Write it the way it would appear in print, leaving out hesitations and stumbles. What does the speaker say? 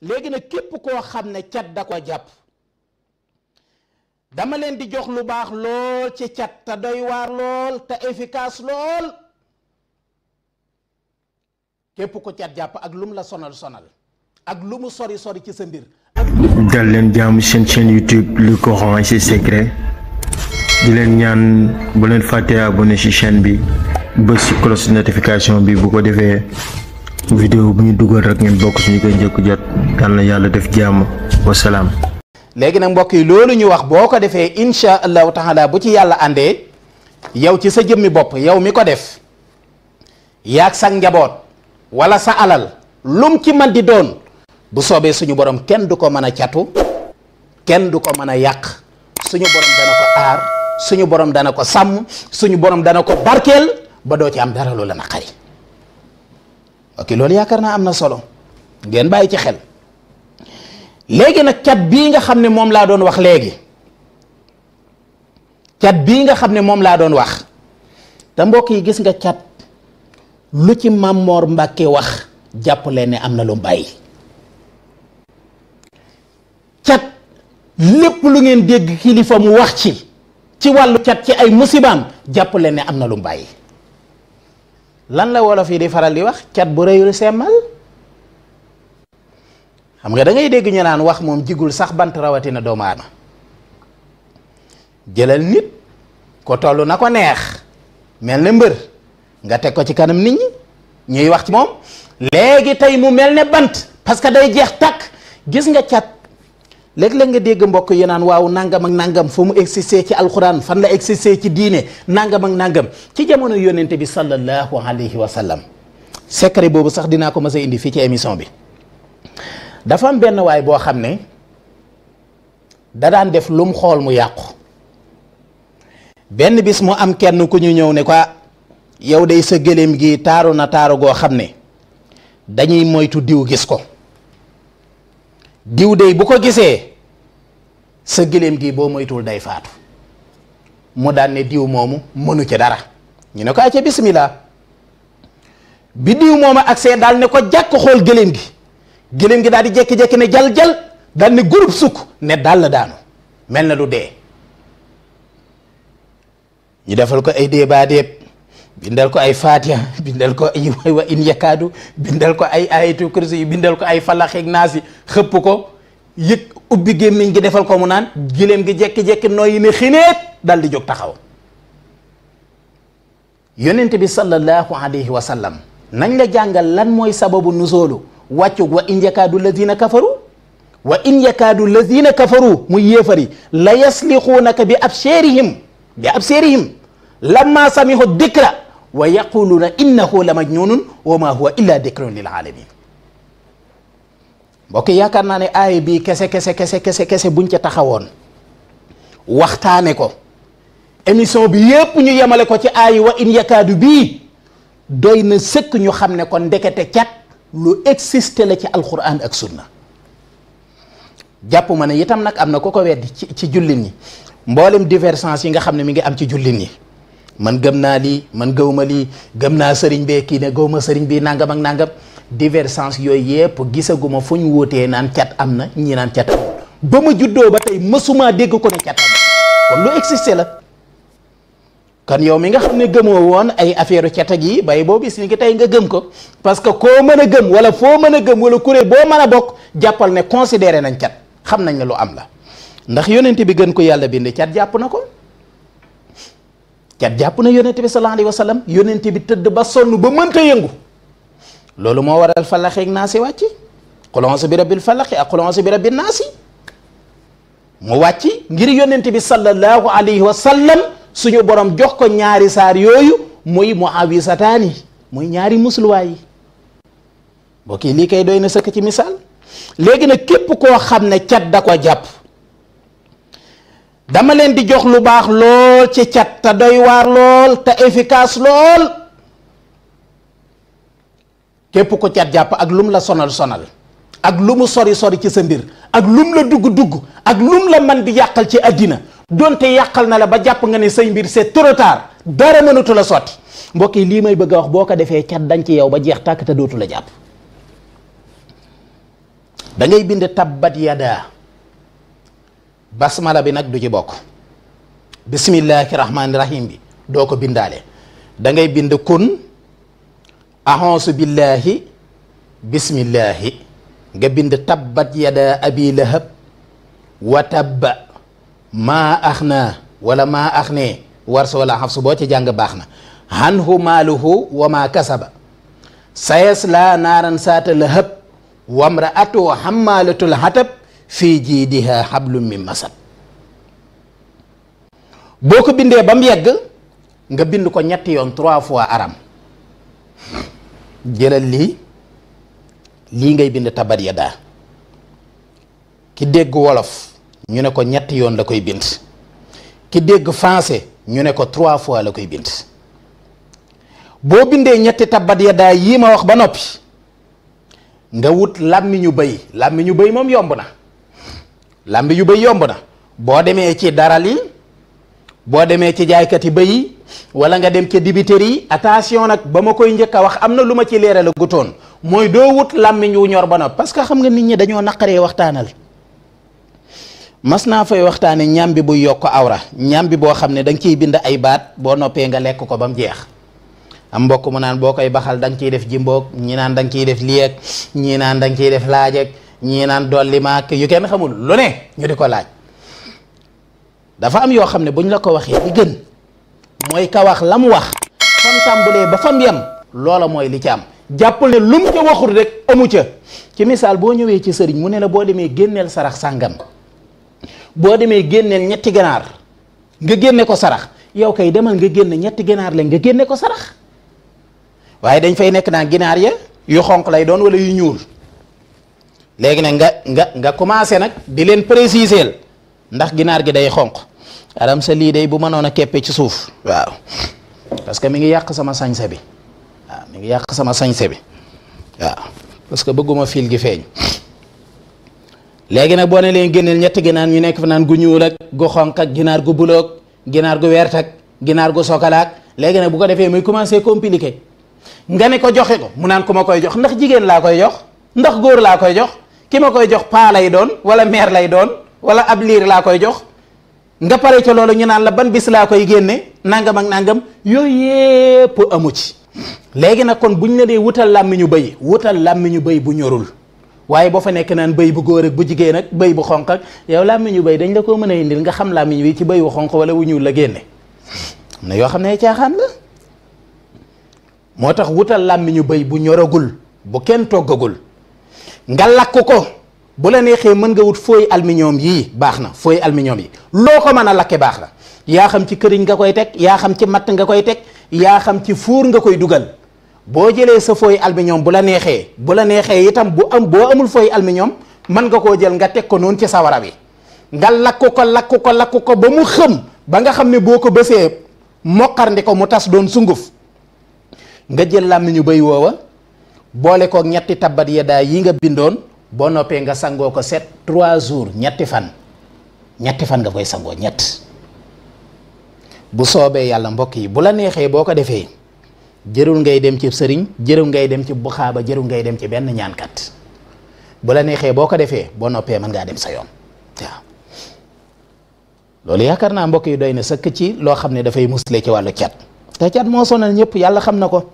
léegi nag képp koo xam ne cat da ko jàpp dama leen di jox lu baax lool ci cat te doy waar lool te efficace lool. képp ko cat jàpp ak lum la sonal ak lu mu sori ci sa mbir. dal leen jaamu seen chaîne YouTube Le Coran et ses secrets di leen ñaan bu leen fàttee abonné ci chaîne bi bës ci cloche notification bi bu ko defee vidéo bu ñu dugal rek ngeen bokk ci ñu koy njëkk jot. yal na yàlla def jàmm wasalaam. léegi nag mbokk yi loolu ñu wax boo ko defee insha allahu taala bu ci yàlla àndee yow ci sa jëmmi bopp yow mi ko def yaag sa njaboot wala sa alal lum ci man di doon bu soobee suñu borom kenn du ko mën a catu kenn du ko mën a yàq suñu borom dana ko aar suñu borom dana ko sàmm suñu borom dana ko barkeel ba doo ci am dara lu la naqari. ok loolu yaakaar naa am na solo ngeen bàyyi ci xel. léegi nag cat bii nga xam ne moom laa doon wax léegi cat bii nga xam ne moom laa doon wax te mbokk yi gis nga cat lu ci Maam Moor Mbàkke wax jàpp leen ne am na lu bàyyi. cat lépp lu ngeen dégg kilifa mu wax ci wàllu cat ci ay musibaam jàpp leen ne am na lu bàyyi. lan la wolof yi di faral di wax cat bu rëyul semmal. xam nga da ngay dégg ñu naan wax moom jigul sax bant rawatina doomu aadama jëlal nit ko toll na ko neex mel ne mbër nga teg ko ci kanam nit ñi ñuy wax ci moom léegi tey mu mel ne bant parce que day jeex takk. gis nga cat léeg-léeg nga dégg mbokk yi naan waaw nangam ak nangam fu mu existé ci alxuraan fan la existé ci diine nangam ak nangam ci jamono yónnente bi sallallahu alayhi wa sallam secret boobu sax dinaa ko mës a indi fii ci émission bi. dafa am benn waay boo xam ne da daan def lu mu xool mu yàqu benn bis mu am kenn ku ñu ñëw ne ko yow day sa gëléem gi taaru na taaru goo xam ne dañuy moytu diw gis ko diw day bu ko gisee sa gëléem gi boo moytuwul day faatu mu daan ne diw moomu mënu ci dara ñu ne ko acca bismillah bi diw moomu agsee daal ne ko jàkk xool gëléem gi daal di jékki-jékki ne jal-jal daal ne groupe sukk ne daal la daanu mel na lu dee ñu defal ko ay déebaa déeb bindal ko ay fatiha bindal ko ay wa in yakaadu bindal ko ay ayatu kursi yi bindal ko ay falaxeeg naas yi xëpp ko yëg ubbi gémmiñ gi defal ko mu naan giléem gi jékki-jékki nooyi ne xineet dal di jóg taxaw. yonent bi sallallahu alayhi wa sallam nañ la jàngal lan mooy sababu nusoolu wàccug wa in yakaadu lazina kafaru wa in yakaadu lazina kafaru muy yéefari la yaslixuunaka bi abseerihim lamma samihu dikra wa yaquluuna innahu la majnunun wa ma huwa illa dikrun lil alamin. mbokk yaakaar naa ne aaya bii kese buñ ca taxawoon waxtaane ko émission bi yépp ñu yemale ko ci aaya wa in yakaadu bii doy na sëkk ñu xam ne kon ndekete cat lu existe la ci alquran ak sunna. jàpp ma ne itam nag am na ko weddi ci jullit ñi mboolem divergence yi nga xam ne mi ngi am ci jullit ñi man gëm naa lii man gëwma lii gëm naa sëriñ bee kii ne gëwma sëriñ bi nangam ak nangam divergence yooyu yépp gisaguma fu ñu wóotee naan cat am na ñi naan cat amul ba ma juddoo ba tey mësumaa dégg ko ne cat amul kon lu existe la. kon yow mi nga xam ne gëmoo woon ay affaire cat gi bay boo bis ni ki tey nga gëm ko parce que koo mën a gëm wala foo mën a gëm wala kuréel boo mën a bokk jàppal ne considéré nañ cat xam nañ ne lu am la ndax yonent bi gën ko yàlla bind cat jàpp na ko. cat jàpp na yonent bi sallallahu alayhi wa sallam yonent bi tëdd ba sonn ba mënta yëngu loolu moo waral falaxeeg naasi wàcc qul a'uuzu bi rabbil falaqi ak qul a'uuzu bi rabbin naasi mu wàcc ngir yonent bi sallallahu alayhi wa sallam suñu borom jox ko ñaari saar yooyu muy muawisataani muy ñaari musluwaay yi mbokk yi lii kay doy na sëkk ci misaal. léegi nag képp koo xam ne cat da ko jàpp dama leen di jox lu baax lool ci cat te doy waar lool te efficace lool. képp ko cat jàpp ak lum la sonal ak lu mu sori ci sa mbir ak lum la dugg ak lum la man di yàqal ci àddina donte yàqal na la ba jàpp nga ne say mbir c'est trop tard dara mënatu la sotti mbokk yi lii may bëgg a wax boo ko defee cat dañ ci yow ba jeex tàkk te dootu la jàpp. da ngay bind tabbat yada basmala bi nag du ci bokk, bismillahi rahmaani rahim bi doo ko bindaale, da ngay bind kun ahonsu billahi bismillahi nga bind tabbat yada abi lahab wa tabba maa axna wala maa axne warsa wala xafsu boo ci jàng baax na, hanhu maaluhu wa maa kasaba sayasla naaran saata lahab wamraatu hammalatul hatab fii jiidiha hablum min masad. boo ko bindee ba mu yegg nga bind ko ñetti yoon 3 fois aram. jëlal lii ngay bind tabbat yadaa. ki dégg wolof ñu ne ko ñetti yoon la koy bind, ki dégg français ñu ne ko 3 fois la koy bind. boo bindee ñetti tabbat yadaa yii ma wax ba noppi nga wut làmmiñu bëy. làmmiñu bëy moom yomb na, làmmiñu bëy yomb na. boo demee ci daral yi, boo demee ci jaaykati bëy yi, wala nga dem ca dibiteri yi. attention nag, ba ma koy njëkk a wax am na lu ma ci leeral a gutoon, mooy doo wut làmmiñ wu ñor ba noppi, parce que xam nga nit ñi dañoo naqaree waxtaanal. mas naa fay waxtaane ñam bi buy yokk awra, ñam bi boo xam ne da nga ciy bind ay baat, boo noppee nga lekk ko ba mu jeex. am mbokk mu naan boo koy baxal da nga ciy def jimboog, ñi naan da nga ciy def liyeeg, ñii naan da nga ciy def laajeg, ñii naan dolli maak yu kenn xamul lu ne ñu di ko laaj. dafa am yoo xam ne buñ la ko waxee li gën mooy ka wax la mu wax fam tàmbalee ba fam yem, loola mooy li ci am. jàppal ne lu mu ca waxul rek amu ca. ci misaal boo ñëwee ci sëriñ mu ne la boo demee génneel sarax sàngam, boo demee génneel ñetti ganaar nga génne ko sarax, yow kay demal nga génne ñetti ganaar la nga génne ko sarax. waaye dañ fay nekk naa ginaar ya yu xonq lay doon wala yu ñuul. léegi nag nga commencé nag di leen préciser ndax ginaar gi day xonq, aram sa lii day bu mënoon a keppe ci suuf. waaw parce que mi ngi yàq sama sañse bi. waaw mi ngi yàq sama sañse bi waaw parce que bëgguma fil gi feeñ. léegi nag boo ne leen génneel ñetti ginaar ñu nekk fa naan gu ñuul ak gu xonq ak ginaar gu buloog ginaar gu wert ak ginaar gu sokalaak. léegi nag bu ko defee muy commencé compliqué. nga ne ko joxe ko mu naan ku ma koy jox, ndax jigéen laa koy jox, ndax góor laa koy jox, ki ma koy jox paa lay doon wala meer lay doon wala ab liir laa koy jox. nga pare ca loolu ñu naan la ban bis laa koy génne nangam ak nangam, yooyu yépp amu ci. léegi nag kon buñ la dee wutal làmmiñu bëy, wutal làmmiñu bëy bu ñorul. waaye boo fa nekk naan bëy bu góor ak bu jigéen ak bëy bu xonq ak yow làmmiñu bëy dañ la ko mën a indil nga xam làmmiñ wi ci bëy wu xonq wala wu ñuul la génne. am na yoo xam ne caaxaan la. moo tax wutal làmmiñu bëy bu ñoragul, bu kenn toggagul, nga lakk ko. bu la neexee mën nga wut fooy aluminium yii, baax na. fooy aluminium yi loo ko mën a lakke baax na. yaa xam ci këriñ nga koy teg, yaa xam ci matt nga koy teg, yaa xam ci fuur nga koy dugal. boo jëlee sa fooy aluminium bu la neexee itam boo amul fooy aluminium mën nga koo jël nga teg ko noonu ci sawara bi, nga lakk ko ba mu xëm, ba nga xam ne boo ko bësee moqarndi ko mu tas doon sunguf. nga jël làmmiñu bëy woowa boole ko ñetti tabbat yadaa yi nga bindoon, boo noppee nga sangoo ko 3 jours, ñetti fan nga koy sangoo ñett. bu soobee yàlla mbokk yi bu la neexee boo ko defee jërul ngay dem ci sëriñ, jërul ngay dem ci buxaaba, jërul ngay dem ci benn ñaankat. bu la neexee boo ko defee boo noppee mën ngaa dem sa yoon. waaw loolu yaakaar naa mbokk yi doy na sëkk ci loo xam ne dafay musle ci wàllu cat. te cat moo sonal ñëpp, yàlla xam na ko.